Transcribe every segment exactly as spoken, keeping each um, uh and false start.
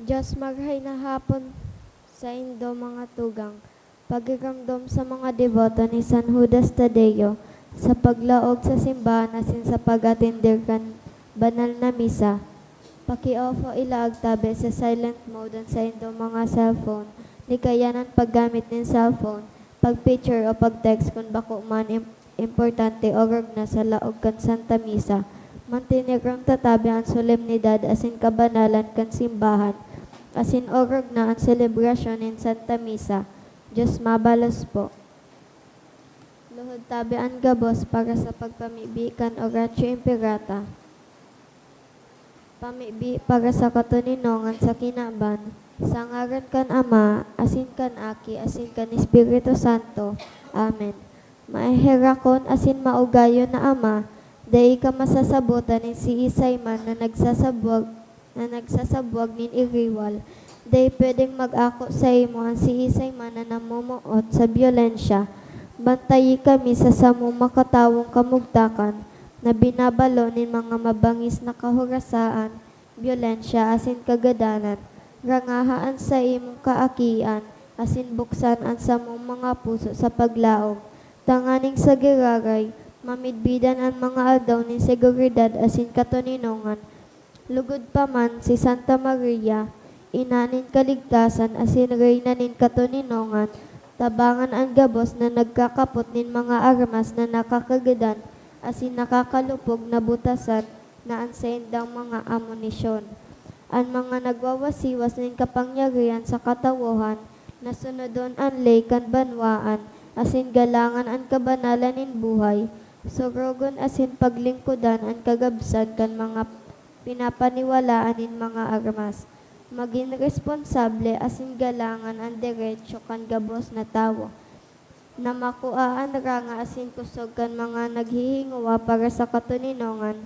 Diyos, marahay na hapon saindo, mga tugang. Pakiramdom sa mga deboto ni San Judas Tadeo sa paglaog sa simbahan asin sa pag-atender kan banal na misa. Pakiofo ilaag tabi sa silent mode an saindong mga cellphone, ni kaya an paggamit nin cellphone, pag-picture o pag-text kun bako man im-, importante o rugna sa laog kan Santa Misa. Mantenerong tatabi an solemnidad asin kabanalan kan simbahan, asin orog na an selebrasyon nin Santa Misa. Diyos mabalos po. Luhod tabi an gabos para sa pagpamibi kan Oratio Imperata. Pamibi para sa katoninongan sa kinaban, sa ngaran kan Ama, asin kan Aki, asin kan Espiritu Santo. Amen. Maheherakon asin maugayon na Ama, dai ka masasabotan nin siisay man na nagsasabwag, na nagsasabwag nin iriwal. Dai pwedeng mag-ako saimo an siisay man na namumuot sa byolensya. Bantayi kami sa samong makatawong kamugtakan na binabalo nin mga mabangis na kahorasaan, byolensya asin kagadanan. Rangaha an saimong kaakian asin buksan an samong mga puso sa paglaom, tanganing sa giraray, mamidbidan an mga aldaw nin seguridad asin katoninongan. Lugod pa man si Santa Maria, Ina nin kaligtasan asin Reyna nin katoninongan, tabangan an gabos na nagkakapot nin mga armas na nakakagadan asin nakakalupog na butasan na an saindang mga amonisyon. An mga nagwawasiwas nin kapangyarihan sa katawohan na sunodon an ley kan banwaan asin galangan an kabanalan nin buhay, surogon asin paglingkodan an kagabsan kan mga pinapaniwalaan nin mga armas. Magin responsable asin galangan an derecho kan gabos na tawo na makua an ranga asin kusog kan mga naghihingowa para sa katoninongan,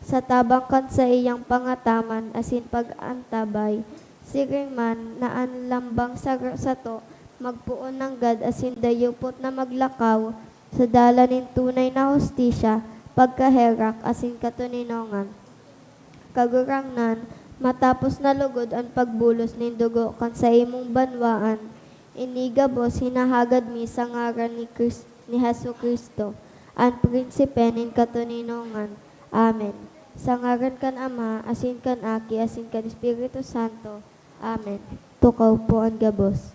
sa tabang kan saiyang pangataman asin pag-antabay. Siring man na an lambang saro sato magpoon nanggad asin dayupot na maglakaw sa dalan nin tunay na hustisya, pagkaherak asin katoninongan. Kagurangnan, matapos na lugod an pagbulos nin dugo kan saimong banwaan, ini gabos hinahagad mi sa ngaran ni Kris-, ni Jesu-Cristo, an Prinsipe nin katoninongan. Amen. Sa ngaran kan Ama, asin kan Aki, asin kan Espiritu Santo. Amen. Tukaw po an gabos.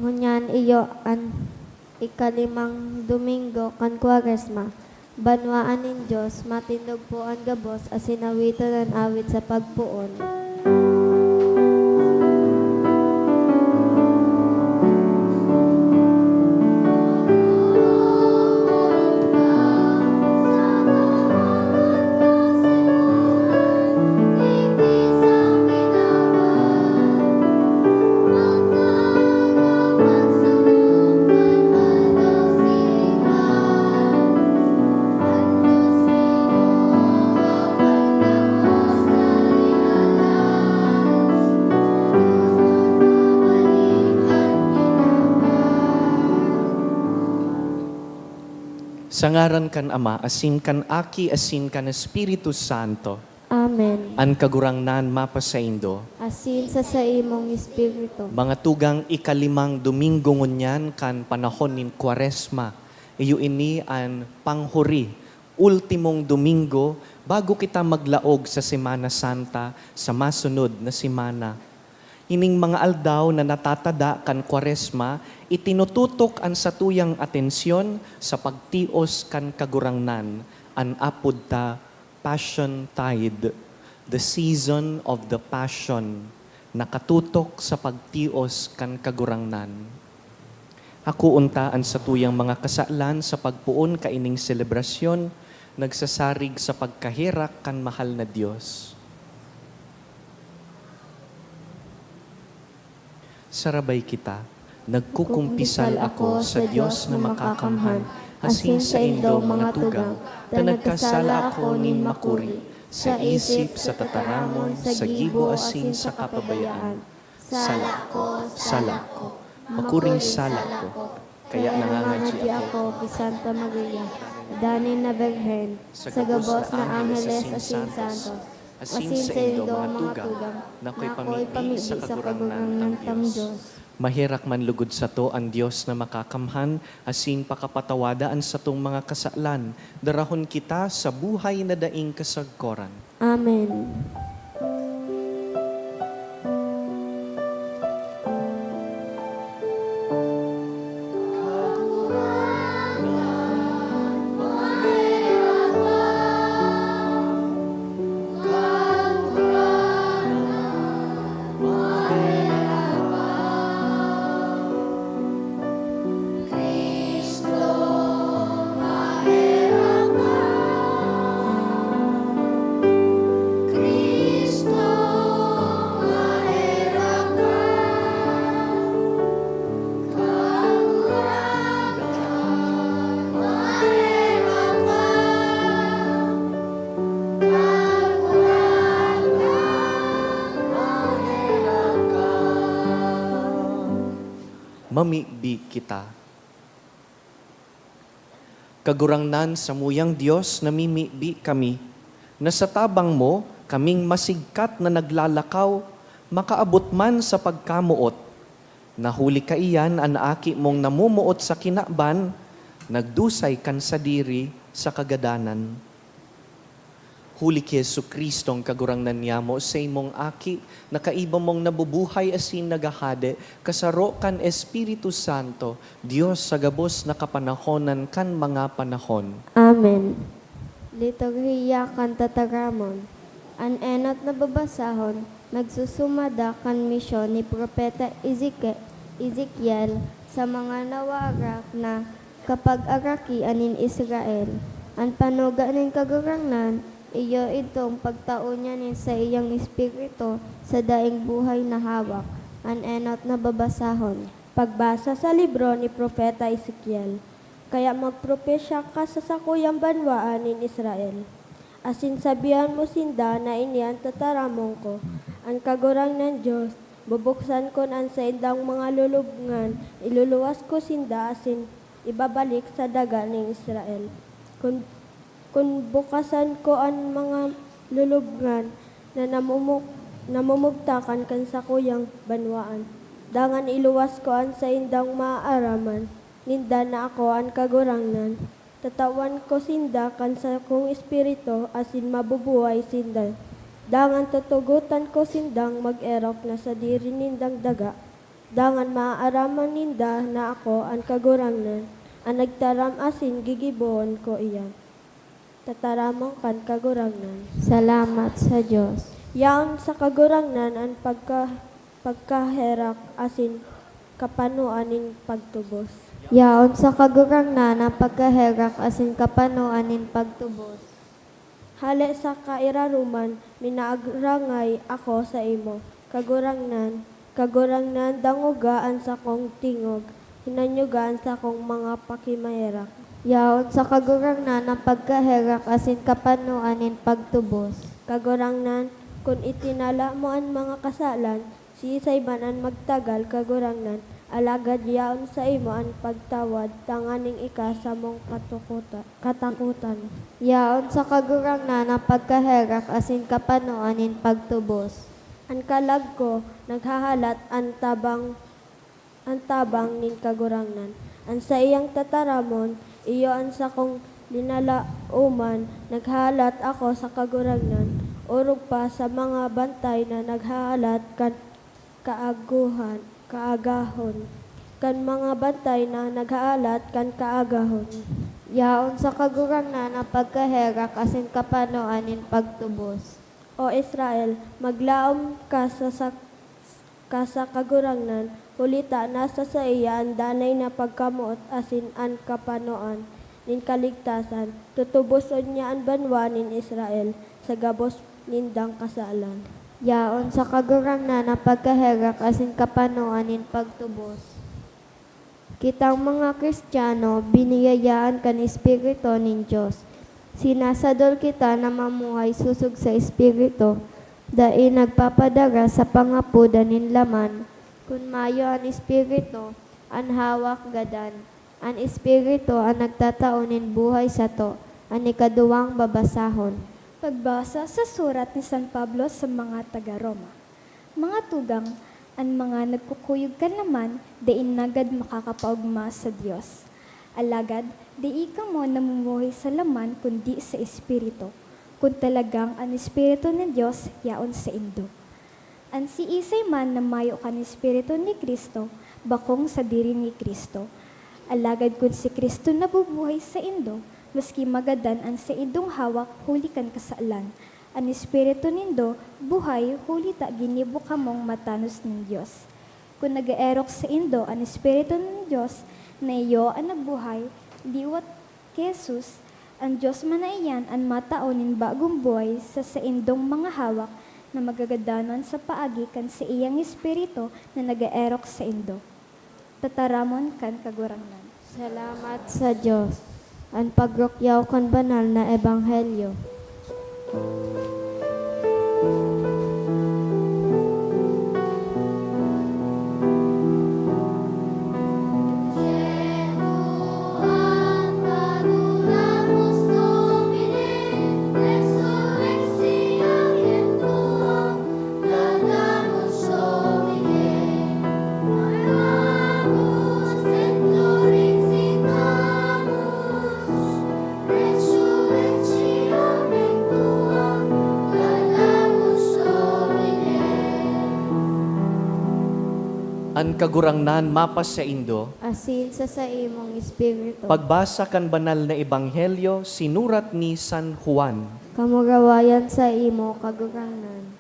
Ngunyan iyo an ikalimang Domingo kan Kwaresma. Banwaan nin Dios, matindog po an gabos asin awiton an awit sa pagpoon. Sa ngaran kan Ama, asin kan Aki, asin kan Espiritu Santo. Amen. An Kagurangnan mapasaindo. Asin sa saimong espiritu. Mga tugang, ikalimang Domingo ngunyan kan panahon nin Kwaresma. Iyo ini an panghuri, ultimong Domingo, bago kita maglaog sa Semana Santa sa masunod na semana. Ining mga aldaw na natatada kan Kwaresma, itinututok an satuyang atensyon sa pagtios kan Kagurangnan, an apod ta Passion Tide, the season of the Passion, nakatutok sa pagtios kan Kagurangnan. Hakoon ta an satuyang mga kasalan sa pagpoon kaining selebrasyon, nagsasarig sa pagkaherak kan mahal na Dios. Sarabay kita. Nagkukumpisal ako sa Dios na makakamhan, asin saindong mga tugang, ta nagkasala ako nin makuri, sa isip, sa tataramon, sa gibo, asin sa kapabayaan. Sala ko, sala ko. Makuring sala ko. Kaya nangangadyi ako ki Santa Maria, danay na Birhen, sa gabos na angheles asin santos, asin saindong mga tugang, na akoy pamibi sa Kagurangnan tang Dios. Maherak man lugod sato an Dios na makakamhan, asin pakapatawada an satong mga kasalan, darahon kita sa buhay na daing kasagkoran. Amen. Mamibi kita. Kagurangnan, samuyang Dios, namimibi kami, na sa tabang mo, kaming masigkat na naglalakaw, makaabot man sa pagkamoot, na huli kaiyan an Aki mong namomoot sa kinaban, nagdusay kan sadiri sa kagadanan. Huli ki Jesu-Cristong Kagurangnan niyamo, saimong Aki, na kaiba mong nabubuhay asin naghahade, kasaro kan Espiritu Santo, Dios sa gabos na kapanahonan kan mga panahon. Amen. Liturhiya kan Tataramon. An enot na babasahon, nagsusumada kan misyon ni Propeta Ezeke-, Ezekiel sa mga nawarak na kapagarakian nin Israel. An panuga nin Kagurangnan, iyo idtong pagtao niya nin saiyang Espiritu sa daing buhay na hawak. An enot na babasahon. Pagbasa sa libro ni Propeta Ezekiel. Kaya magpropesya ka sa sakuyang banwaan nin Israel, asin sabihan mo sinda na ini an tataramon ko, an Kagurangnan Dios, bubuksan ko an saindang mga lulubngan, iluluwas ko sinda asin ibabalik sa daga nin Israel. Kun, kun bukasan ko an mga lulubngan na namumuk-, namumugtakan kan sakuyang banwaan, dangan iluwas ko an saindang maaraman ninda na ako an Kagurangnan. Tatawan ko sinda kan sakong Espiritu asin mabubuhay sinda, dangan tutugotan ko sindang mag-erok na sadiri nindang daga. Dangan maaaraman ninda na ako an Kagurangnan, an nagtaram asin gigibohon ko iyan. Tataramon kan Kagurangnan. Salamat sa Dios. Yaon sa Kagurangnan an pagka-, pagkaherak asin kapanoan nin pagtubos. Yaon sa Kagurangnan an pagkaherak asin kapanoan nin pagtubos. Hale sa kairaroman, minaagrangay ako saimo, Kagurangnan. Kagurangnan, dangoga an sakong tingog, hinanyoga an sakong mga pakimaherak. Yaon sa Kagurangnan an pagkaherak asin kapanoan nin pagtubos. Kagurangnan, kun itinala mo an mga kasalan, siisay man an magtagal, Kagurangnan? Alagad yaon saimo an pagtawad tanganing ika samong katukuta-, katakotan. Yaon sa Kagurangnan an pagkaherak asin kapanoan nin pagtubos. An kalag ko naghahalat, an tabang, an tabang nin Kagurangnan an saiyang tataramon, iyo an sakong linalaoman. Naghahalat ako sa Kagurangnan, orog pa sa mga bantay na naghahalat kan kaaguhan, kaagahon, kan mga bantay na naghahalat kan kaagahon. Yaon sa Kagurangnan an pagkaherak asin kapanoan nin pagtubos. O Israel, maglaom ka sa sak-, ka sa Kagurangnan, huli ta nasa saiya an danay na pagkamoot asin an kapanoan nin kaligtasan. Tutuboson niya an banwa nin Israel sa gabos nindang kasalan. Yaon sa Kagurangnan an pagkaherak asin kapanoan nin pagtubos. Kitang mga Cristiano, biniyayaan kan Espiritu nin Dios. Sinasadol kita na mamuhay sosog sa Espiritu, dai nagpapadara sa pangapodan nin laman. Kun mayo an Espiritu, an hawak gadan. An Espiritu an nagtatao nin buhay sato. An ikaduwang babasahon. Pagbasa sa surat ni San Pablo sa mga taga Roma. Mga tugang, an mga nagkukuyog kan laman dai nanggad makakapaogma sa Dios. Alagad, dai kamo namumuhay sa laman kundi sa Espiritu, kun talagang an Espiritu nin Dios yaon saindo. An siisay man na mayo kan Espiritu ni Cristo, bakong sadiri ni Cristo. Alagad kun si Cristo nabubuhay saindo, maski magadan an saindong hawak huli kan kasalan, an espiritu nindo buhay, huli ta ginibo kamong matanos nin Dios. Kun nag-eerok saindo an Espiritu nin Dios na iyo an nagbuhay, liwat ki Jesus, an Dios man na iyan an matao nin bagong buhay sa saindong mga hawak na magagadanon sa paagi kan saiyang Espiritu na nag-eerok saindo. Tataramon kan Kagurangnan. Salamat sa Dios. An pagrukyaw kan banal na ebanghelyo. An Kagurangnan mapasaindo. Asin sa saimong espiritu. Pagbasa kan Banal na Ebanghelyo sinurat ni San Juan. Kamurawayan saimo, Kagurangnan.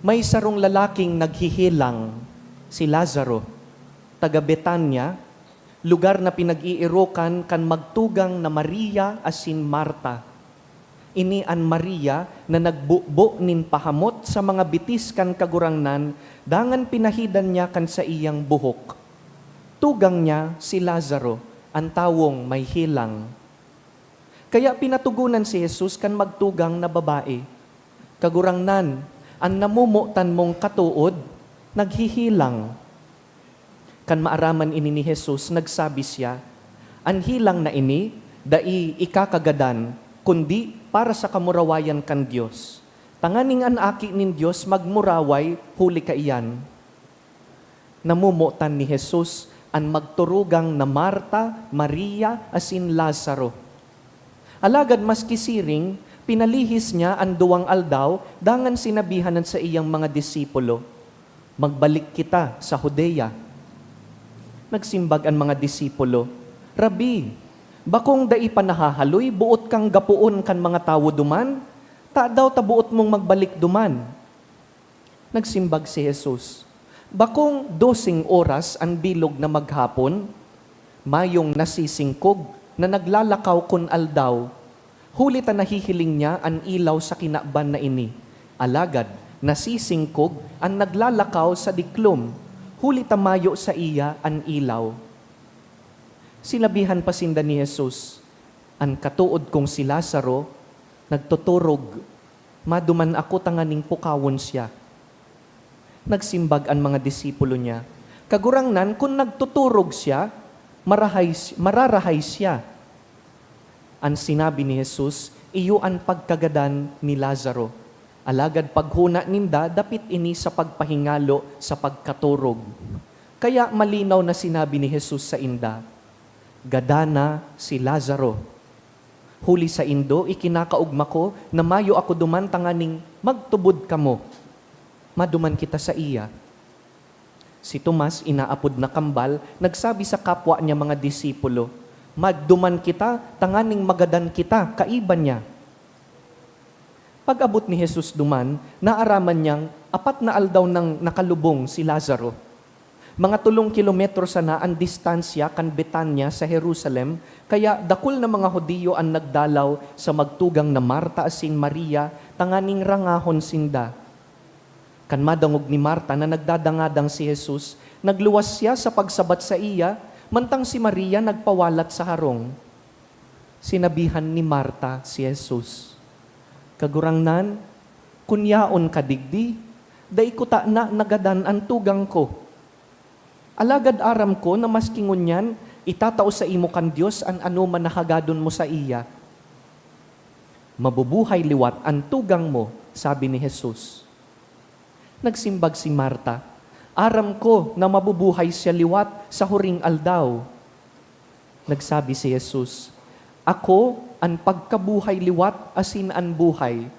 May sarong lalaking naghihilang, si Lazaro, taga Betania, lugar na pinag-iirokan kan magtugang na Maria asin Marta. Ini an Maria na nagbubo nin pahamot sa mga bitis kan Kagurangnan, dangan pinahidan niya kan saiyang buhok. Tugang niya si Lazaro, an tawong may helang. Kaya pinatogonan si Jesus kan magtugang na babae, "Kagurangnan, an namomotan mong katood naghihilang." Kan maaraman ini ni Jesus, nagsabi siya, "An helang na ini dai ikakagadan, kundi para sa kamurawayan kan Dios, tanganing an Aki nin Dios magmuraway huli kaiyan." Namomotan ni Jesus an magturugang na Marta, Maria, asin Lazaro. Alagad maski siring, Pinalihis niya an duwang aldaw, dangan sinabihan an saiyang mga disipulo, "Magbalik kita sa Judea." Nagsimbag an mga disipulo, "Rabi, bakong dai pa nahahaloy, boot kang gapoon kan mga tawo duman? Tadaw ta boot mong magbalik duman?" Nagsimbag si Jesus, "Bakong doseng oras an bilog na maghapon? Mayong nasisingkog na naglalakaw kun aldaw, huli ta nahihiling niya an ilaw sa kinaban na ini. Alagad nasisingkog an naglalakaw sa diklom, huli ta mayo saiya an ilaw." Sinabihan pa sinda ni Jesus, "An katood kong si Lazaro nagtuturog. Maduman ako tanganing pukawon siya." Nagsimbag an mga disipulo niya, "Kagurangnan, kun nagtuturog siya, marahay, mararahay siya." An sinabi ni Jesus, iyo an pagkagadan ni Lazaro. Alagad paghona ninda, dapit ini sa pagpahingalo sa pagkaturog. Kaya malinaw na sinabi ni Jesus sainda, "Gadan na si Lazaro. Huli saindo, ikinakaogma ko na mayo ako duman tanganing magtubod kamo. Maduman kita saiya." Si Tomas, inaapod na Kambal, nagsabi sa kapwa niya mga disipulo, "Magduman kita tanganing magadan kita kaiba niya." Pag-abot ni Jesus duman, naaraman niyang apat na aldaw nang nakalubong si Lazaro. Mga tolong kilometro sana an distansya kan Betania sa Jerusalem, kaya dakul na mga Judio an nagdalaw sa magtugang na Marta asin Maria tanganing rangahon sinda. Kan madangog ni Marta na nagdadangadang si Jesus, nagluwas siya sa pagsabat saiya, mantang si Maria nagpawalat sa harong. Sinabihan ni Marta si Jesus, "Kagurangnan, kun yaon ka digdi, dai kutana na gadan an tugang ko. Alagad aram ko na maski ngunyan, itatao saimo kan Dios an anoman na hagadon mo saiya." "Mabubuhay liwat an tugang mo," sabi ni Jesus. Nagsimbag si Marta, "Aram ko na mabubuhay siya liwat sa huring aldaw." Nagsabi si Jesus, "Ako an pagkabuhay liwat asin an buhay.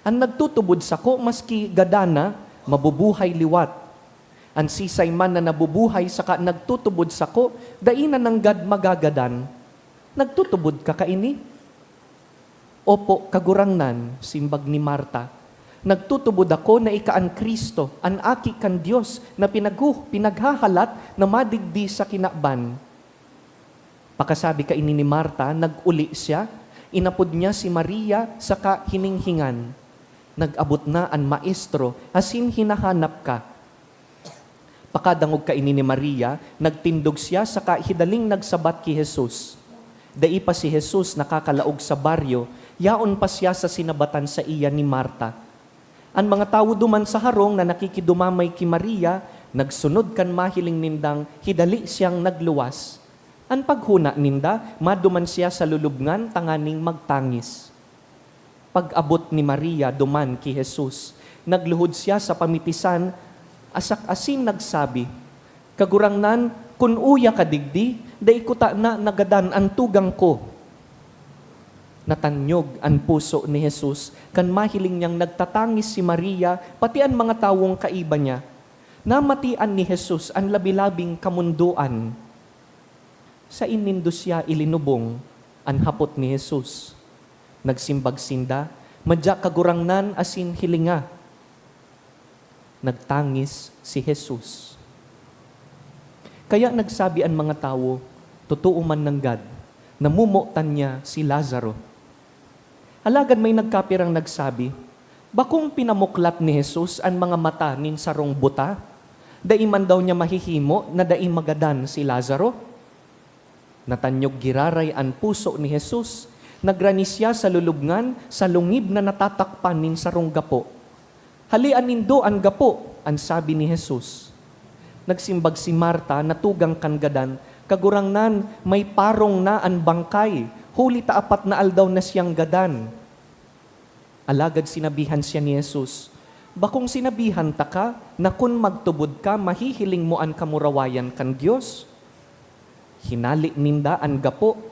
An nagtutubod sako, maski gadan na, mabubuhay liwat. An sisay man na nabubuhay saka nagtutubod sako, dai na nanggad magagadan. Nagtutubod ka kaini?" "Opo, Kagurangnan," simbag ni Marta. "Nagtutubod ako na ika an Cristo, an Aki kan Dios, na pinaghu-, pinaghahalat na madigdi sa kinaban." Pakasabi kaini ni Marta, nag-uli siya, inapod niya si Maria saka hininghingan, "Nag-abot na an Maestro, asin hinahanap ka." Pakadangog kaini ni Maria, nagtindog siya saka hidaling nagsabat ki Jesus. Dai pa si Jesus nakakalaog sa baryo, yaon pa siya sa sinabatan saiya ni Marta. An mga tawo duman sa harong na nakikidumamay ki Maria, nagsunod kan mahiling nindang hidali siyang nagluwas. An paghona ninda, maduman siya sa lulubngan tanganing magtangis. Pag-abot ni Maria duman ki Jesus, nagluhod siya sa pamitisan, asak asin nagsabi, "Kagurangnan, kun uya ka digdi, dai kutana na gadan an tugang ko." Natanyog an puso ni Jesus kan mahiling niyang nagtatangis si Maria, pati an mga tawong kaiba niya. Namatian ni Jesus an labi-labing kamondoan. "Saen nindo siya ilinubong?" an hapot ni Jesus. Nagsimbag sinda, "Madya, Kagurangnan, asin hilinga." Nagtangis si Jesus. Kaya nagsabi an mga tawo, "Totoo man nanggad, namomotan niya si Lazaro." Alagad may nagkapirang nagsabi, "Bakong pinamuklat ni Jesus an mga mata nin sarong buta? Dai man daw niya mahihimo na dai magadan si Lazaro?" Natanyog giraray an puso ni Jesus. Nagrani siya sa lulubngan, sa lungib na natatakpan nin sarong gapo. "Halean nindo an gapo," an sabi ni Jesus. Nagsimbag si Marta na tugang kan gadan, "Kagurangnan, may parong na an bangkay, huli ta apat na aldaw na siyang gadan." Alagad sinabihan siya ni Jesus, "Bakong sinabihan taka na kun magtubod ka, mahihiling mo an kamurawayan kan Dios?" Hinale ninda an gapo.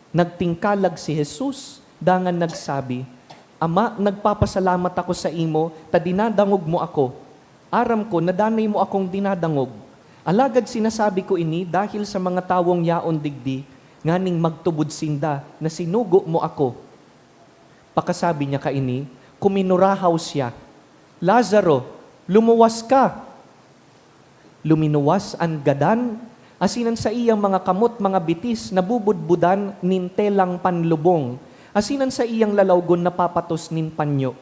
Nagtingkalag si Jesus, dangan nagsabi, "Ama, nagpapasalamat ako saimo ta dinadangog mo ako. Aram ko na danay mo akong dinadangog. Alagad sinasabi ko ini dahil sa mga tawong yaon digdi, nganing magtubod sinda na sinugo mo ako." Pakasabi niya kaini, kuminurahaw siya, "Lazaro, lumuwas ka!" Luminuwas an gadan, asin an saiyang mga kamot, mga bitis nabubudbudan nin telang panlubong, asin an saiyang lalawgon napapatos nin panyo.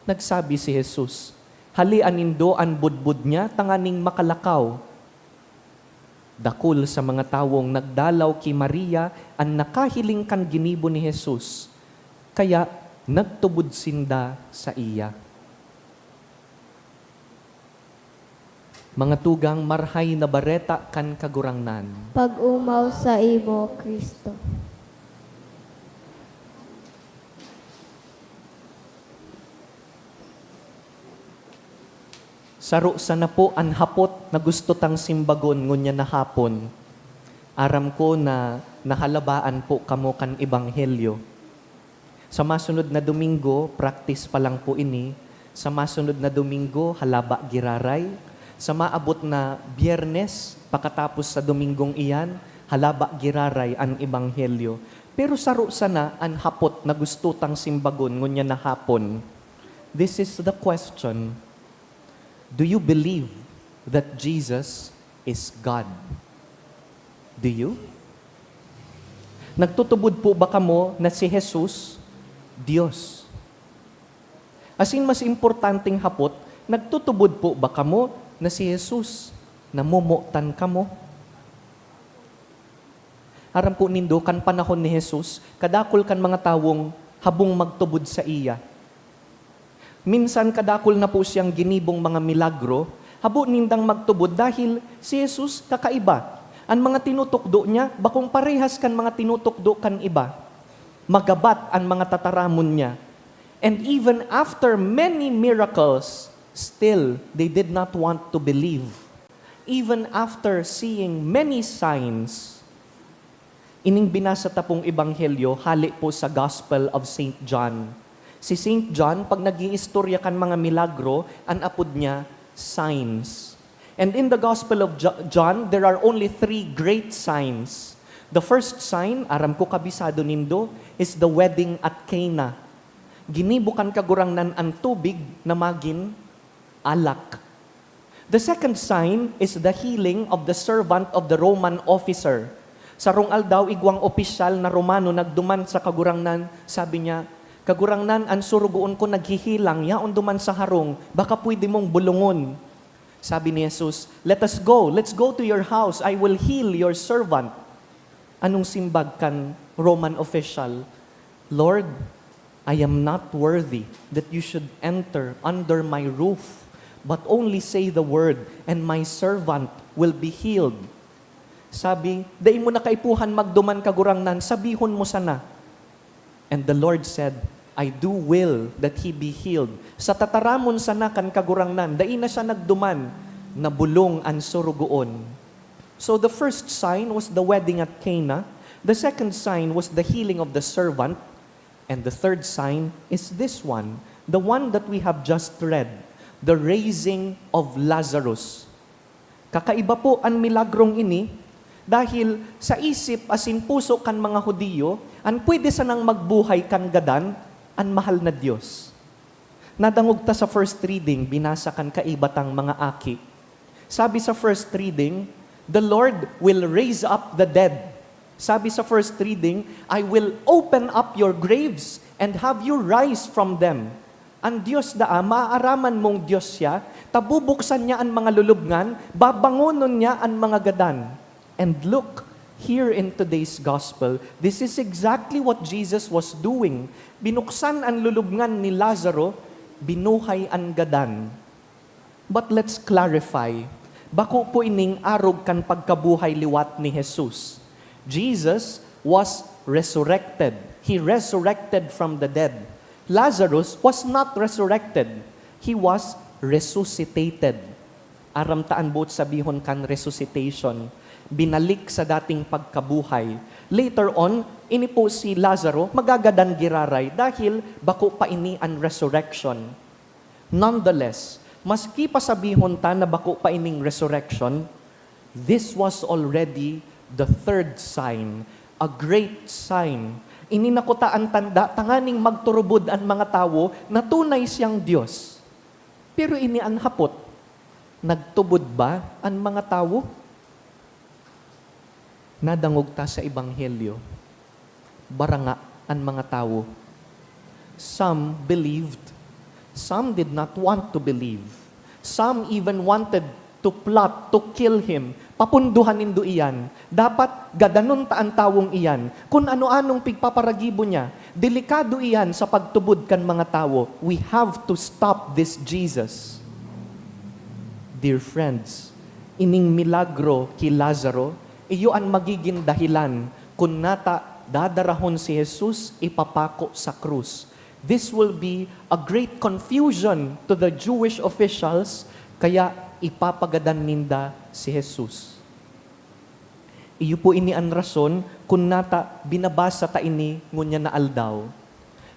Nagsabi si Jesus, "Halea nindo an budbod niya tanganing makalakaw." Dakul sa mga tawong nagdalaw ki Maria an nakahiling kan ginibo ni Jesus, kaya nagtubod sinda saiya. Mga tugang, Marahay na Bareta kan Kagurangnan. Pag-omaw saimo, Cristo. Saro sana po an hapot na gusto tang simbagon ngunyan na hapon. Aram ko na nahalabaan po kamo kan ebanghelyo. Sa masunod na Domingo, practice pa lang po ini, sa masunod na Domingo, halaba giraray. Sa maabot na Biyernes, pakatapos sa Domingong iyan, halaba giraray an ebanghelyo. Pero saro sana an hapot na gusto tang simbagon ngunyan na hapon. This is the question. Do you believe that Jesus is God? Do you? Nagtutubod po ba kamo na si Jesus, Dios? Asin mas importanteng hapot, nagtutubod po ba kamo na si Jesus, namomotan kamo? Aram po nindo, kan panahon ni Jesus, kadakul kan mga tawong habong magtubod saiya. Minsan, kadakul na po siyang ginibong mga milagro, habo nindang magtubod dahil si Jesus kakaiba. An mga tinutukdo niya, bakong parehas kan mga tinutukdo kan iba. Magabat an mga tataramon niya. And even after many miracles, still, they did not want to believe. Even after seeing many signs, ining binasa ta pong ebanghelyo hale po sa Gospel of Saint John. Si Saint John, pag nag-iistorya kan mga milagro, an apod niya, signs. And in the Gospel of Jo-, John, there are only three great signs. The first sign, aram ko kabisado nindo, is the wedding at Cana. Ginibo kan Kagurangnan an tubig na magin alak. The second sign is the healing of the servant of the Roman officer. Sarong aldaw, igwang opisyal na Romano nagduman sa Kagurangnan. Sabi niya, "Kagurangnan, an surugoon ko naghihilang, yaon duman sa harong, baka pwede mong bulongon." Sabi ni Jesus, "Let us go. Let's go to your house. I will heal your servant." Anong simbag kan Roman official? "Lord, I am not worthy that you should enter under my roof, but only say the word, and my servant will be healed." Sabi, "Dai mo na kaipuhan magduman, Kagurangnan, sabihon mo sana." And the Lord said, "I do will that he be healed." Sa tataramon sana kan Kagurangnan, dai na siya nagduman, nabolong an surugoon. So the first sign was the wedding at Cana. The second sign was the healing of the servant. And the third sign is this one, the one that we have just read, the raising of Lazarus. Kakaiba po an milagrong ini, dahil sa isip asin puso kan mga Judio, an pwede sanang magbuhay kan gadan, an mahal na Dios. Nadangog ta sa first reading, binasa kan kaiba tang mga aki. Sabi sa first reading, "The Lord will raise up the dead." Sabi sa first reading, "I will open up your graves and have you rise from them." An Dios daa, maaaraman mong Dios siya, ta bubuksan niya an mga lulubngan, babangonon niya an mga gadan. And look, here in today's gospel, this is exactly what Jesus was doing. Binuksan an lulubngan ni Lazaro, binuhay an gadan. But let's clarify, bako po ining arog kan pagkabuhay liwat ni Jesus. Jesus was resurrected. He resurrected from the dead. Lazarus was not resurrected. He was resuscitated. Aram ta an boot sabihon kan resuscitation. binalik sa dating pagkabuhay. Later on, ini po si Lazaro magagadan giraray dahil bako pa ini an resurrection. Nonetheless, maski pa sabihon ta na bako pa ining resurrection, this was already the third sign, a great sign. Ini na kuta an tanda tanganing magturubod an mga tawo na tunay siyang Dios. Pero ini an hapot, nagtubod ba an mga tawo? Nadangog ta sa Ebanghelyo, baranga an mga tawo. Some believed, some did not want to believe. Some even wanted to plot to kill him. Papundohan nindo iyan. Dapat gadanon ta an tawong iyan. Kun ano-anong pigpaparagibo niya, delikado iyan sa pagtubod kan mga tawo. We have to stop this Jesus. Dear friends, ining milagro ki Lazaro, iyo an magigin dahilan kun nata dadarahon si Jesus ipapako sa krus. This will be a great confusion to the Jewish officials, kaya ipapagadan ninda si Jesus. Iyo po ini an rason kun nata binabasa ta ini ngunyan na aldaw.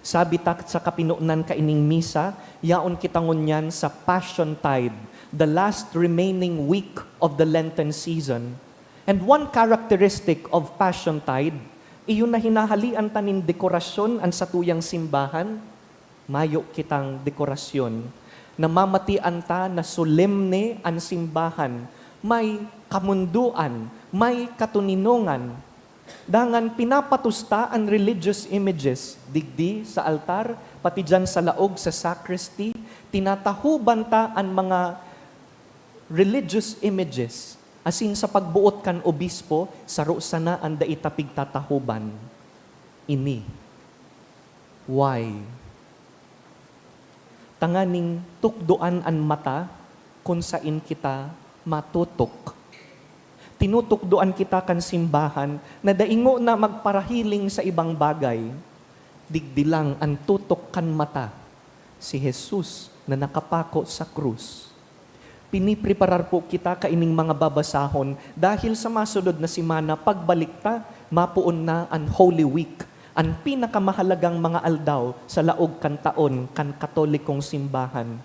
Sabi ta sa kapinonan kaining misa, yaon kita ngunyan sa Passion Tide, the last remaining week of the Lenten season. And one characteristic of Passion Tide, iyo na hinahalian ta nin dekorasyon an satuyang simbahan. Mayo kitang dekorasyon. Namamatian ta na solemne an simbahan, may kamundoan, may katoninongan. Dangan pinapatos ta an religious images, digdi sa altar, pati diyan sa laog sa sacristy, tinatahoban ta an mga religious images, asin sa pagboot kan obispo, saro sana an dai ta pigtatahoban. Ini. Why? Tanganing tukdoan an mata kun saen kita matutok. Tinutukdoan kita kan simbahan na dai ngona magparahiling sa ibang bagay. Digdi lang an tutok kan mata, si Jesus na nakapako sa krus. Pinipreparar po kita kaining mga babasahon dahil sa masunod na semana, pagbalik ta, mapoon na an Holy Week, an pinakamahalagang mga aldaw sa laog kan taon kan Katolikong Simbahan.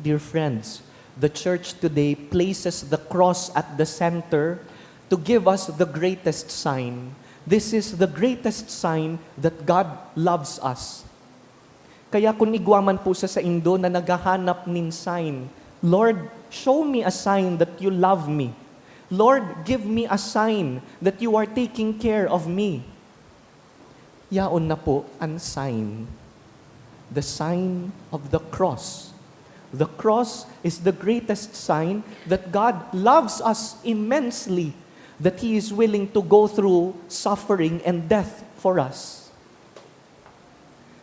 Dear friends, the Church today places the cross at the center to give us the greatest sign. This is the greatest sign that God loves us. Kaya kun igwa man po sa saindo na naghahanap nin sign, "Lord, show me a sign that you love me. Lord, give me a sign that you are taking care of me." Yaon na po an sign. The sign of the cross. The cross is the greatest sign that God loves us immensely, that He is willing to go through suffering and death for us.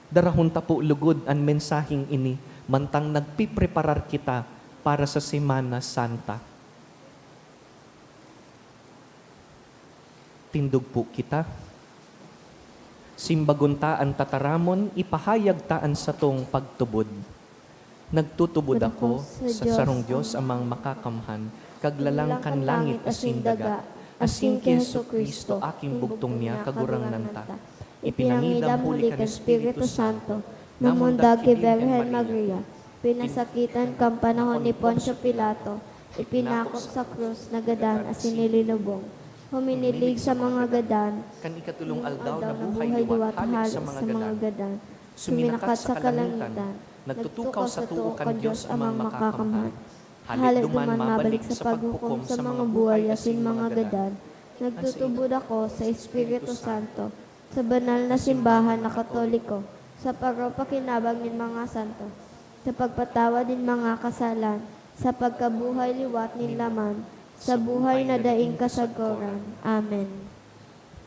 Darahon ta po lugod an mensaheng ini, mantang nagpipreparar kita para sa Semana Santa. Tindog po kita. Simbagon ta an tataramon, ipahayag ta an satong pagtubod. Nagtutubod ako sa sarong Dios, Amang Makakamhan, Kaglalang kan langit asin daga, asin ki Jesu-Cristo, aking bugtong niya, Kagurangnan ta. Ipinangidam huli kan Espiritu Santo, namundag ki Birhen Maria, pinasakitan kan panahon ni Poncio Pilato, ipinako sa krus, nagadan asin nililubong. Huminilig sa mga gadan, kan ikatulong aldaw nabuhay liwat hale sa mga gadan. Suminakat sa kalangitan, nagtutukaw sa too kan Dios Amang Makakamhan. Hale duman mabalik sa paghukom sa mga buhay asin mga gadan. Nagtutubod ako sa Espiritu Santo, sa banal na simbahan na Katoliko, sa pagpapakinabang nin mga santo, sa pagpatawad nin mga kasalan, sa pagkabuhay liwat nin laman, sa buhay na daing kasagkoran. Amen.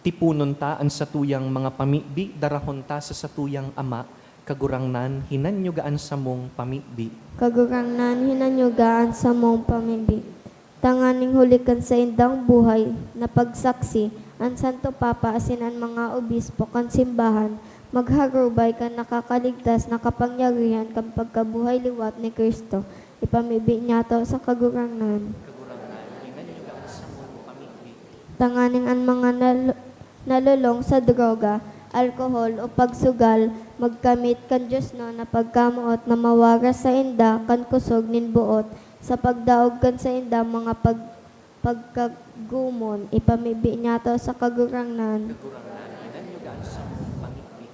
Tiponon ta an satuyang mga pamibi, darahon ta sa satuyang Ama, Kagurangnan, hinanyuga an samong pamibi. Kagurangnan, hinanyuga an samong pamibi. Tanganing huli kan saindang buhay na pagsaksi, an Santo Papa asin an mga obispo kan simbahan magharubay kan nakakaligtas na kapangyarihan kan pagkabuhay liwat ni Cristo, ipamibi niyato sa Kagurangnan. Kagurangnan, hinanyuga an samong Tanganing an mga nal-, nalolong sa droga, alkohol, o pagsugal, magkamit kan diosnon na pagkamoot na mawaras sainda kan kusog nin boot sa pagdaog kan saindang mga pag-, pagkagumon, ipamibi niyato sa Kagurangnan. Kagurangnan, hinanyugan sa mong pamibi.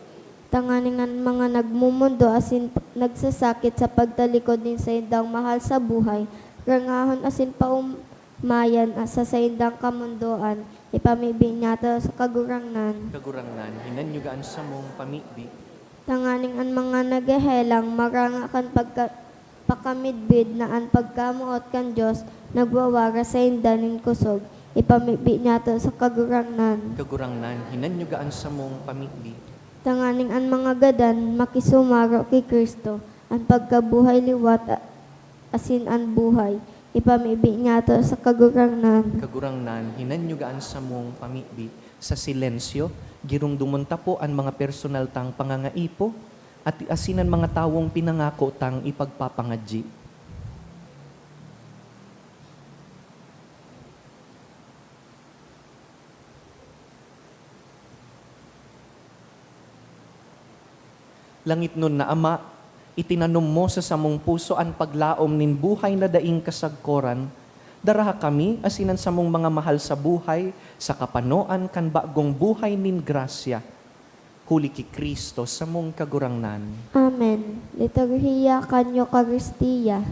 Tanganing an mga nagmomondo asin p-, nagsasakit sa pagtalikod nin saindang mahal sa buhay, rangahon asin paum-, mayan sa saindang kamondoan, ipamibi niyato sa Kagurangnan. Kagurangnan, hinanyugan sa mong pamibi. Tanganing an mga naghehelang maranga kan pagka-, pakamidbid na an pagkamoot kan Dios nagwawaras sainda nin kusog, ipamibi niyato sa Kagurangnan. Kagurangnan, hinanyugan sa mong pamibi. Tanganing an mga gadan makisumaro ki Cristo, an pagkabuhay liwat a-, asin an buhay, ipamibi niyato sa Kagurangnan. Kagurangnan, hinanyugan sa mong pamibi. Sa silensyo, giromdomon ta po an mga personal tang pangangaipo, at asin an mga tawong pinangako tang ipagpapangadyi. Langitnon na Ama, itinanom mo sa samong puso an paglaom nin buhay na daing kasagkoran. Daraha kami asin an samong mga mahal sa buhay sa kapanoan kan bagong buhay nin grasya. Huli ki Cristo, samong Kagurangnan. Amen. Liturhiya kan Eukaristia.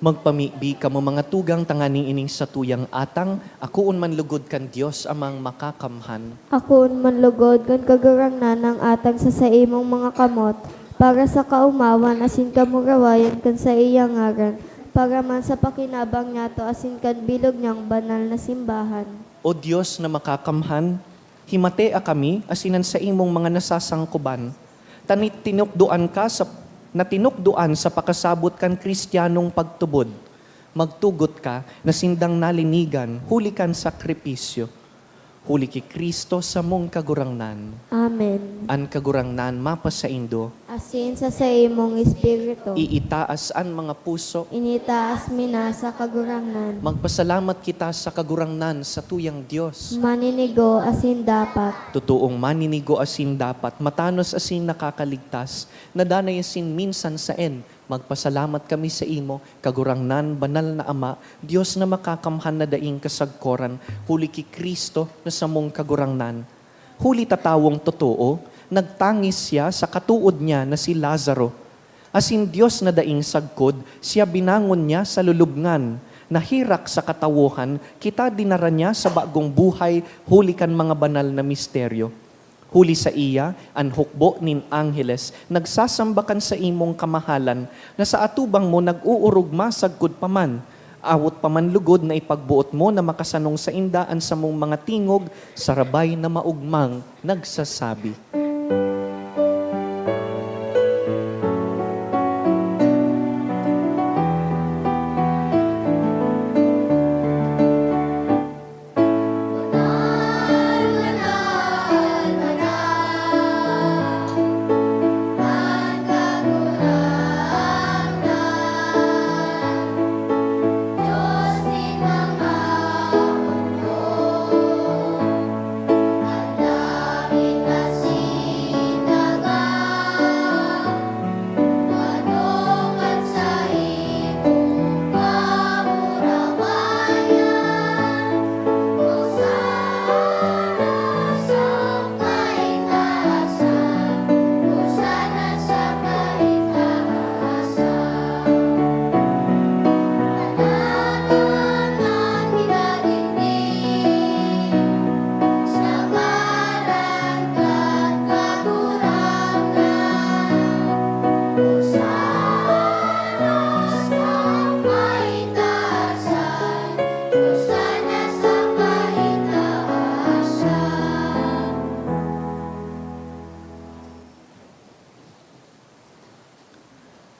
Magpamibi kamo, mga tugang, tanganing ining satuyang atang akoon man logod kan Dios Amang Makakamhan. Akoon man logod kan Kagurangnan an atang sa saimong mga kamot, para sa kaomawan asin kamurawayan kan saiyang ngaran, para man sa pakinabang niyato asin kan bilog niyang banal na simbahan. O Dios na Makakamhan, himatea kami asin an saimong mga nasasangkoban, ta ni-, tinukdoan ka sa, na tinukdoan sa pakasabot kan Cristianong pagtubod. Magtugot ka na sindang nalinigan huli kan sakripisyo. Huli ki Cristo, samong Kagurangnan. Amen. An Kagurangnan mapasaindo. Asin sa saimong espiritu. Iitaas an mga puso. Initaas mi na sa Kagurangnan. Magpasalamat kita sa Kagurangnan, satuyang Dios. Maninigo asin dapat. Totoong maninigo asin dapat, matanos asin nakakaligtas, na danay asin minsan saen. Magpasalamat kami saimo, Kagurangnan, Banal na Ama, Dios na Makakamhan na daing kasagkoran, huli ki Cristo na samong Kagurangnan. Huli ta tawong totoo, nagtangis siya sa katood niya na si Lazaro. Asin Dios na daing sagkod, siya binangon niya sa lulubngan. Naherak sa katawohan, kita dinara niya sa bagong buhay huli kan mga banal na misteryo. Huli saiya, an hukbo nin angheles nagsasamba kan saimong kamahalan, na sa atubang mo nag-oorog masagkod pa man. Awot pa man lugod na ipagboot mo na makasanong sainda an samong mga tingog, sarabay na maogmang nagsasabi.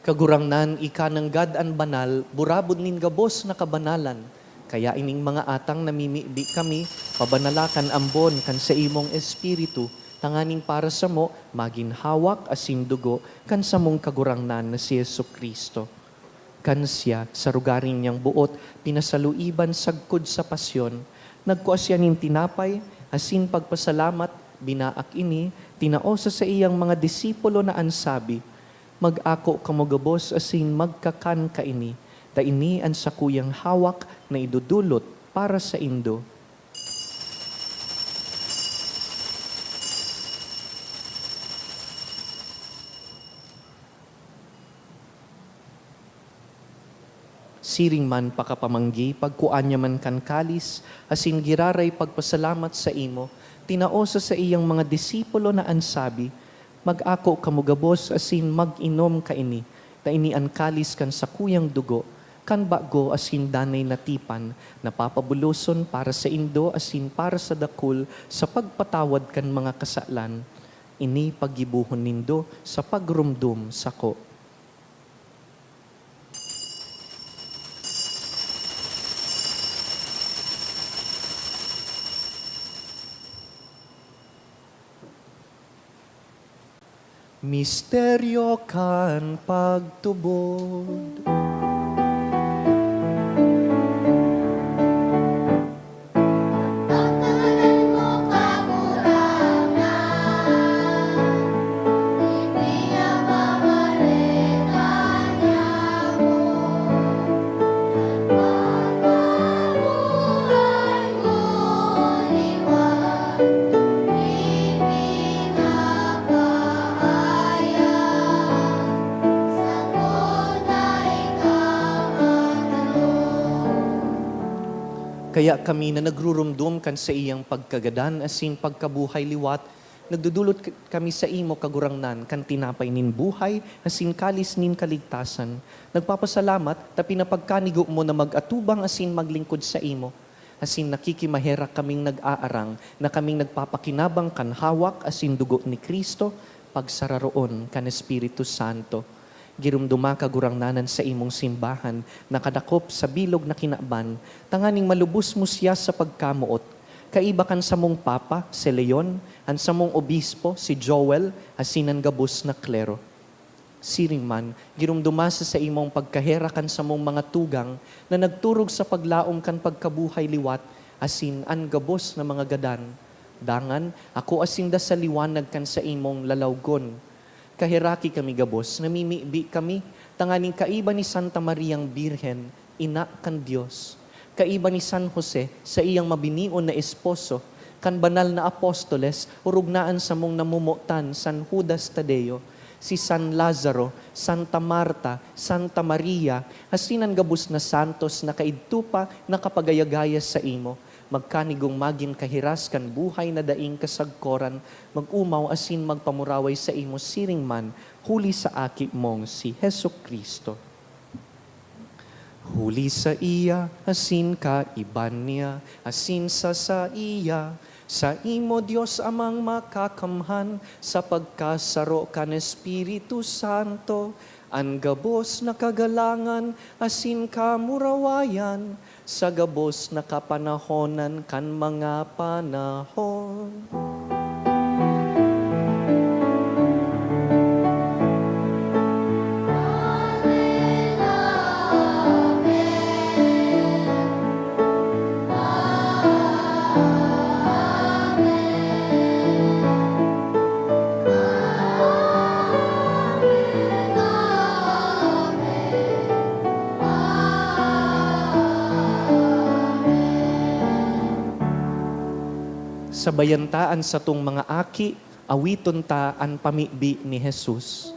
Kagurangnan, ika nanggad an banal, burabod nin gabos na kabanalan. Kaya ining mga atang namimibi kami, pabanala kan ambon kan saimong Espiritu, tanganing para samo magin hawak asin dugo kan samong Kagurangnan na si Jesu-Cristo. Kan siya, sa rogaring niyang boot, pinasaluiban sagkod sa pasyon, nagkua siya nin tinapay, asin pagpasalamat, binaak ini, tinao sa saiyang mga disipulo na an sabi, "Mag-ako kamo gabos asin magkakan kaini, ta ini an sakuyang hawak na idodolot para saindo." Siring man pakapamanggi, pagkua niya man kan kalis, asin giraray pagpasalamat saimo, tinao sa saiyang mga disipulo na an sabi, "Mag-ako kamo gabos asin mag-inom kaini, ta ini an kalis kan sakuyang dugo, kan bago asin danay na tipan, na papabuloson para saindo asin para sa dakul sa pagpatawad kan mga kasalan. Ini paggibohon nindo sa pagromdom sako." Misteryo kan pagtubod. Pagkagadan mo, Kagurangnan, ipinapamareta niamo. Pagkabuhay mo liwat, ipinapaaya, sagkod na ikaw magdolok. Kaya kami na nagruromdom kan saiyang pagkagadan asin pagkabuhay liwat, nagdodolot k-, kami saimo, Kagurangnan, kan tinapay nin buhay asin kalis nin kaligtasan. Nagpapasalamat ta pinapagkanigo mo na mag-atubang asin maglingkod saimo. Asin nakikimaherak kaming nag-aarang na kaming nagpapakinabang kan hawak asin dugo ni Cristo, pagsararoon kan Espiritu Santo. Giromdoma, Kagurangnan, an saimong simbahan, nakadakop sa bilog na kinaban, tanganing malubos mo siya sa pagkamoot, kaiba kan samong Papa, si Leon, an samong Obispo, si Joel, asin an gabos na klero. Siring man, giromdoma sa saimong pagkaherak an samong mga tugang na nagturog sa paglaom kan pagkabuhay liwat, asin an gabos na mga gadan. Dangan, akoa sinda sa liwanag kan saimong lalawgon. Kaheraki kami gabos, namimibi kami, tanganing kaiba ni Santa Mariang Birhen, Ina kan Dios, kaiba ni San Jose, saiyang mabinion na esposo, kan banal na apostoles, orog na an samong namomotan, San Judas Tadeo, si San Lazaro, Santa Marta, Santa Maria, asin an gabos na santos na kaidto pa nakapagayagaya saimo. Magkanigong magin kahiras kan buhay na daing kasagkoran, mag-omaw asin magpamuraway saimo siring man, huli sa Aki mong si Jesu-Cristo. Huli saiya, asin kaiba niya, asin sa saiya, saimo, Dios Amang Makakamhan, sa pagkasaro kan Espiritu Santo, an gabos na kagalangan asin kamurawayan, sa gabos na kapanahonan kan mga panahon. Amen, amen. Amen, amen. Amen. Sabayan ta an satong mga aki, awiton ta an pamibi ni Jesus.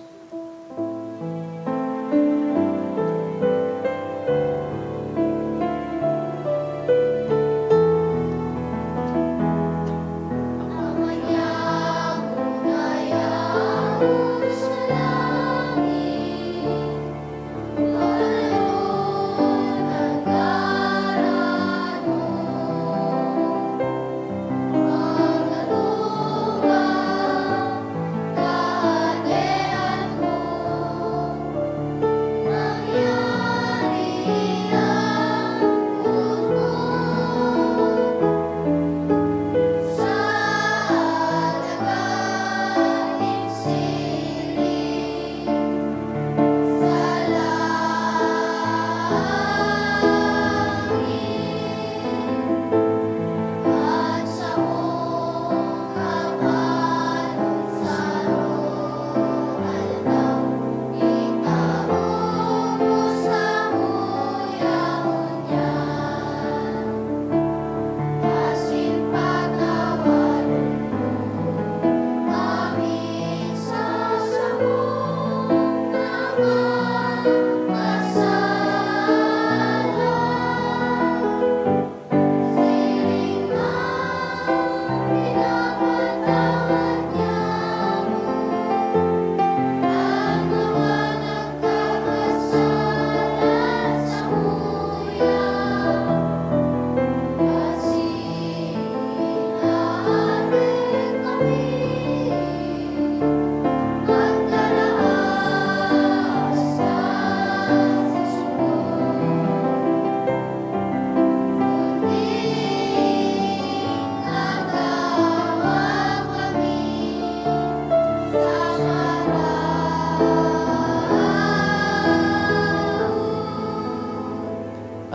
Ama niamo na yaon sa langit,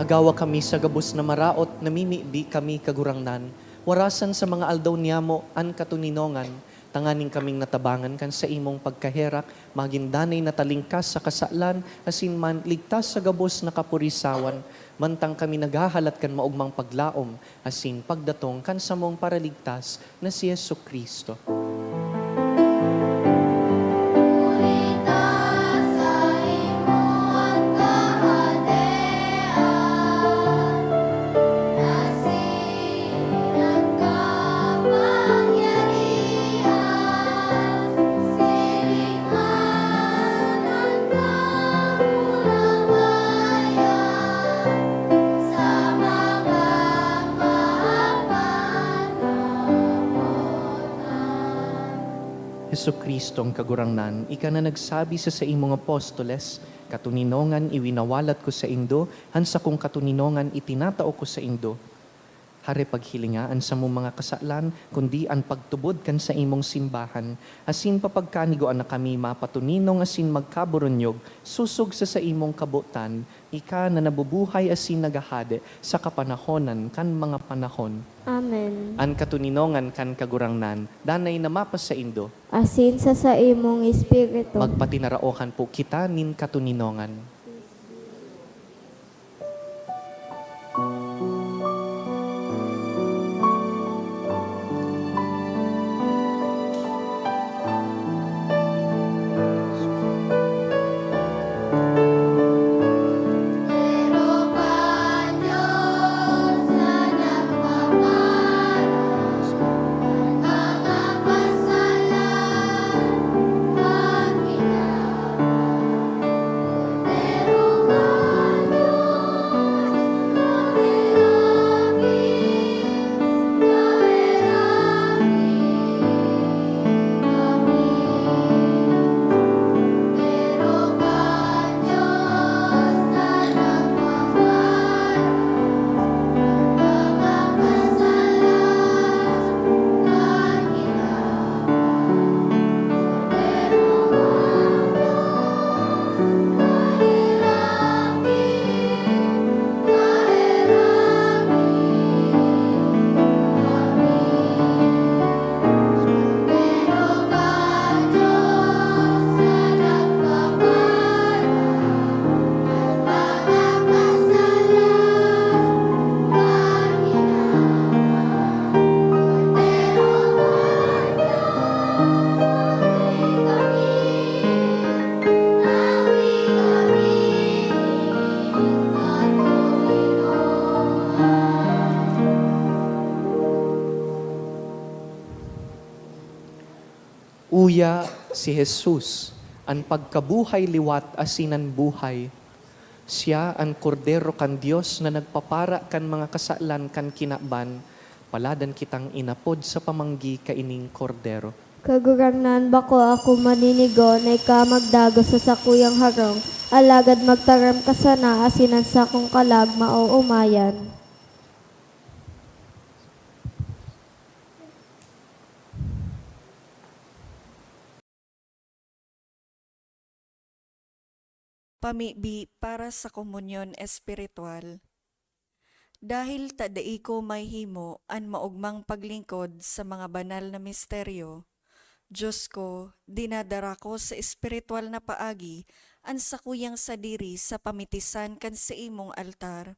Agawa kami sa gabos na maraot, namimibi kami, Kagurangnan, warasan sa mga aldaw niyamo an katoninongan, tanganing kaming natabangan kan saimong pagkaherak, magin danay na talingkas sa kasalan, asin man ligtas sa gabos na kapurisawan, mantang kami naghahalat kan maogmang paglaom asin pagdatong kan samong Paraligtas na si Jesu-Cristo. Jesu-Cristo, ang Kagurangnan, ika na nagsabi sa saimong apostoles, "Katoninongan iwinawalat ko saindo, an sakong katoninongan itinatao ko saindo." Hare paghilinga an samong mga kasalan, kundi an pagtubod kan saimong simbahan, asin papagkanigoan na kami mapatoninong asin magkaburunyog sosog sa saimong kabotan, ika na nabubuhay asin naghahade sa kapanahonan kan mga panahon. Amen. An katoninongan kan Kagurangnan danay na mapasaindo. Asin sa saimong espiritu. Magpatinaraohan po kita nin katoninongan. Uya si Jesus, an pagkabuhay liwat asin an buhay. Siya an Kordero kan Dios na nagpapara kan mga kasalan kan kinaban. Paladan kitang inapod sa pamanggi kaining Kordero. Kagurangnan, bako ako maninigo na ika magdagos sa sakuyang harong, alagad magtaram ka sana asin an sakong kalag maoomayan. Pamibi para sa komunyon espiritual. Dahil ta dai ko mahimo an maogmang paglingkod sa mga banal na misteryo, Dios ko, dinadara ko sa espiritual na paagi an sakuyang sadiri sa pamitisan kan saimong altar.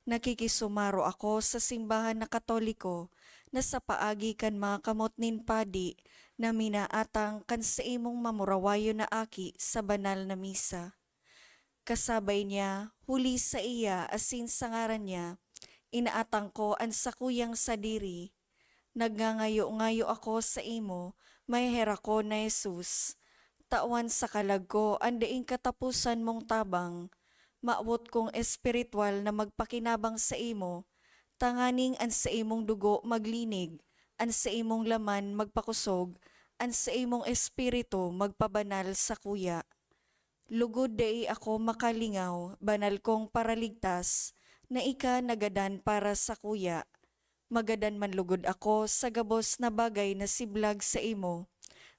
Nakikisumaro ako sa simbahan na Katoliko na sa paagi kan mga kamot nin padi na minaatang kan saimong mamurawayon na aki sa banal na misa. Kasabay niya, huli saiya asin sa ngaran niya, inaatang ko an sakuyang sadiri. Nagngangayo-ngayo ako saimo, maheherak ko na Jesus, tawan sa kalag ko an daing kataposan mong tabang. Mawot kong espiritual na magpakinabang saimo, tanganing an saimong dugo maglinig, an saimong laman magpakosog, an saimong espiritu magpabanal sakuya. Lugod dai ako makalingaw, banal kong Paraligtas, na ika nagadan para sakuya. Magadan man lugod ako sa gabos na bagay na siblag saimo,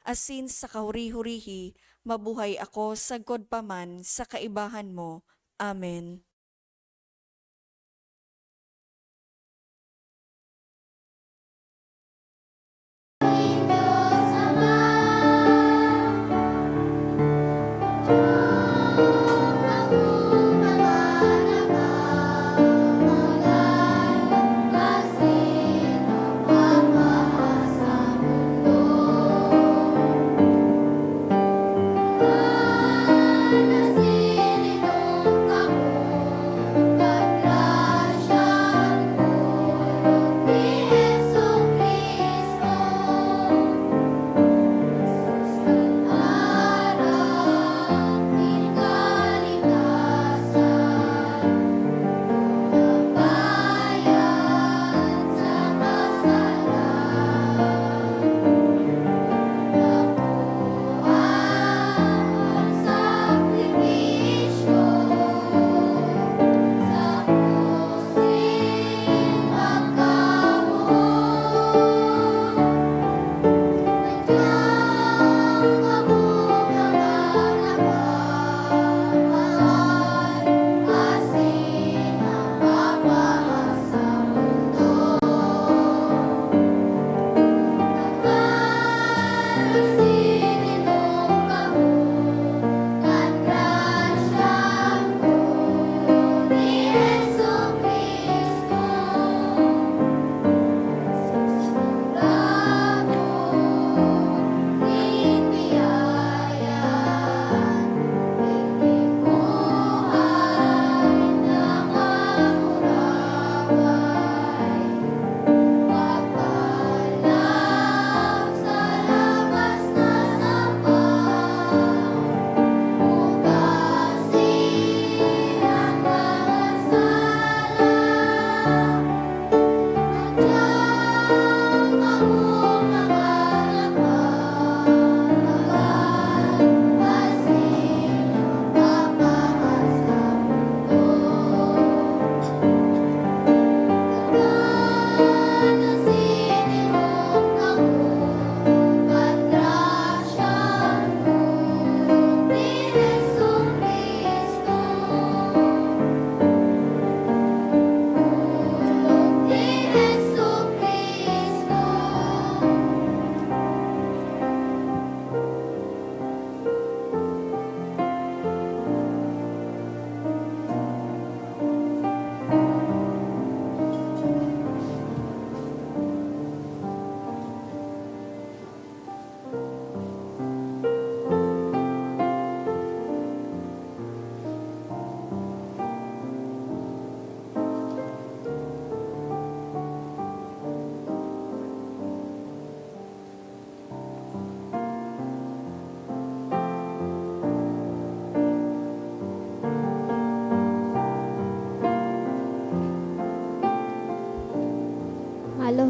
asin sa kahuri-hurihi mabuhay ako sagkod pa man sa kaibahan mo. Amen.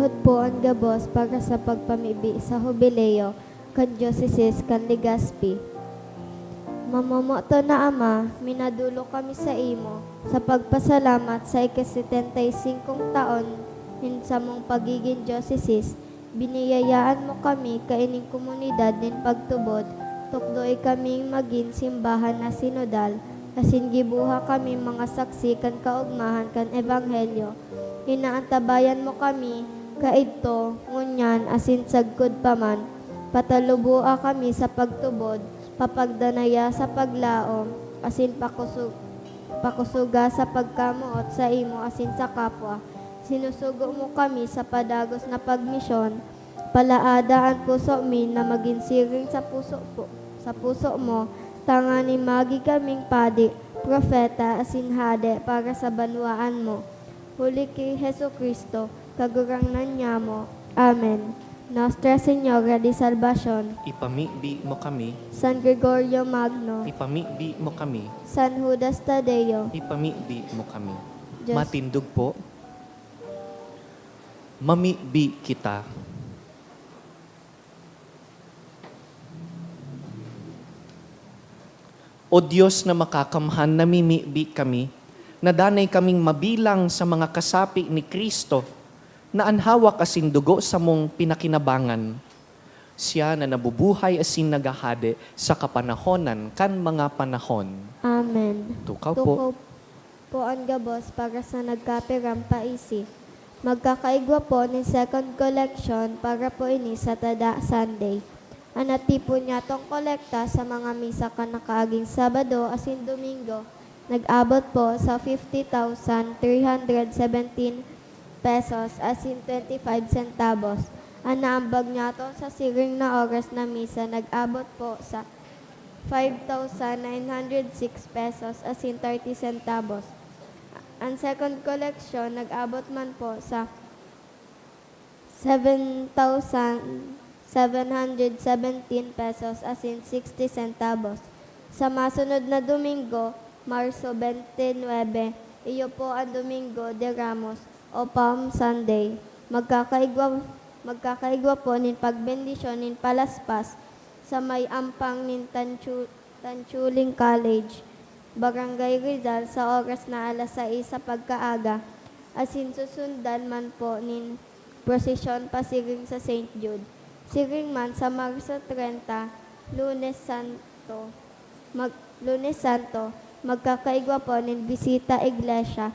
po an gabos para sa pagpamibi sa Hubileo kan Dioceses kan Legazpi. Mamomoton na Ama, minadolok kami saimo sa pagpasalamat sa ika-setenta y singkong taon nin samong pagigin dioceses. Biniyayaan mo kami kaining komunidad nin pagtubod, tukdoe kaming magin simbahan na sinodal, asin giboha kaming mga saksi kan kaogmahan kan Ebanghelyo. Inaantabayan mo kami kaidto, ngunyan, asin sagkod pa man. Pataluboa kami sa pagtubod, papagdanaya sa paglaom, asin pakusog-, pakusoga sa pagkamoot saimo asin sa kapwa. Sinusugo mo kami sa padagos na pagmisyon. Palaada an puso mi na magin siring sa puso po, sa puso mo, tanganing magi kaming padi, propeta, asin hade para sa banwaan mo. Huli ki Jesu-Cristo, Kagurangnan nyamo. Amen. Nostra Señora de Salvacion. Ipamibi mo kami. San Gregorio Magno. Ipamibi mo kami. San Judas Tadeo. Ipamibi mo kami. Diyos. Matindog po. Mamibi kita. O Dios na makakamhan, namimibi kami, na danay kaming mabilang sa mga kasapi ni Cristo, na an hawak asin dugo samong pinakinabangan. Siya na nabubuhay asin naghahade sa kapanahonan kan mga panahon. Amen. Tukaw po. Tukaw po an gabos para sa nagkapirang paisi. Magkakaigwa po nin second collection para po ini sa tada Sunday. An natipon niyatong kolekta sa mga misa kan nakaaging Sabado asin Domingo nag-abot po sa fifty thousand three hundred seventeen pesos asin twenty-five centavos. An naambag niyato sa siring na oras na misa nag-abot po sa five thousand nine hundred six pesos asin thirty centavos. An second collection nag-abot man po sa seven thousand seven hundred seventeen pesos asin sixty centavos. Sa masunod na Domingo, Marso twenty-nine, iyo po an Domingo de Ramos o Palm Sunday. Magkakaigwa, magkakaigwa po nin pagbendisyon nin palaspas sa may ampang nin Tanchu-, Tanchuling College, Barangay Rizal, sa oras na alas sais sa pagkaaga, asin susundan man po nin prosesyon pasiring sa Saint Jude. Siring man sa Marso treinta, Lunes Santo, mag-, Lunes Santo, magkakaigwa po nin bisita iglesia.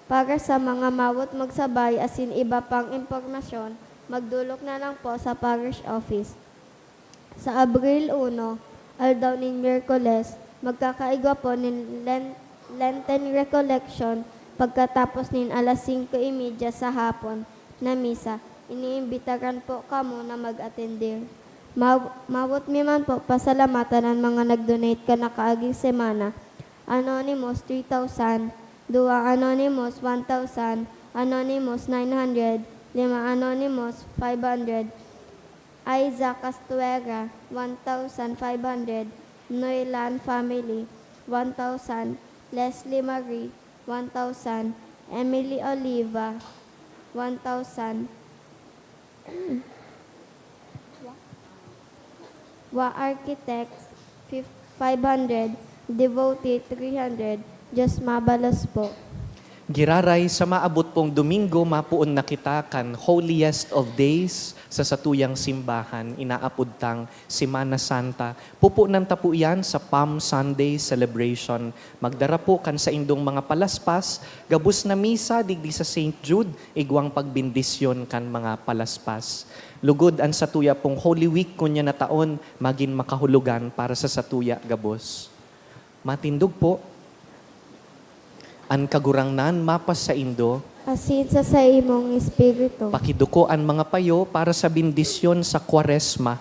Para sa mga mawot magsabay asin iba pang impormasyon, magdolok na lang po sa parish office. Sa Abril uno, aldaw nin Miyerkules, magkakaigwa po nin Len-, Lenten Recollection pagkatapos nin alas singko y media sa hapon na misa. Iniimbitaran po kamo na mag-atender. Ma-, mawot mi man po pasalamatan an mga nag-donate kan nakaaging semana. Anonymous, three thousand. Duwa Anonymous, one thousand. Anonymous, nine hundred. Lima Anonymous, five hundred. Aiza Castuera, one thousand five hundred. Noelan family, one thousand. Leslie Marie, one thousand. Emily Oliva, one thousand. Wa Architects, fif-, five hundred. Devoted, three hundred. Diyos mabalos po. Giraray, sa maabot pong Domingo, mapoon na kita kan Holiest of Days sa satuyang simbahan, inaapod tang Semana Santa. Pupunan ta po iyan sa Palm Sunday celebration. Magdara po kan saindong mga palaspas, gabos na misa digdi sa Saint Jude, igwang pagbendisyon kan mga palaspas. Lugod an satuya pong Holy Week ngunyan na taon magin makahulugan para sa satuya gabos. Matindog po. An Kagurangnan mapasaindo. Asin sa saimong espiritu. Pakiduko an mga payo para sa bendisyon sa Kwaresma.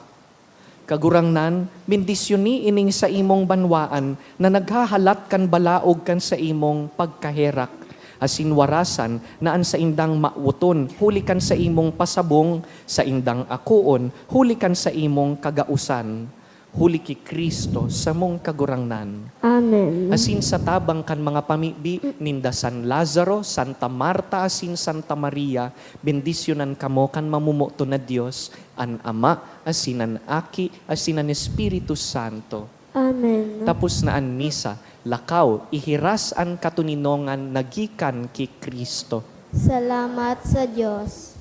Kagurangnan, bendisyoni ining saimong banwaan na naghahalat kan balaog kan saimong pagkaherak, asin warasan na an saindang mawoton huli kan saimong pasabong, saindang akoon huli kan saimong kagaosan. Huli ki Cristo, samong Kagurangnan. Amen. Asin sa tabang kan mga pamibi ninda San Lazaro, Santa Marta, asin Santa Maria, bendisyonan kamo kan mamomoton na Dios, an Ama, asin an Aki, asin an Espiritu Santo. Amen. Tapos na an misa, lakaw, ihiras an katoninongan na gikan ki Cristo. Salamat sa Diyos.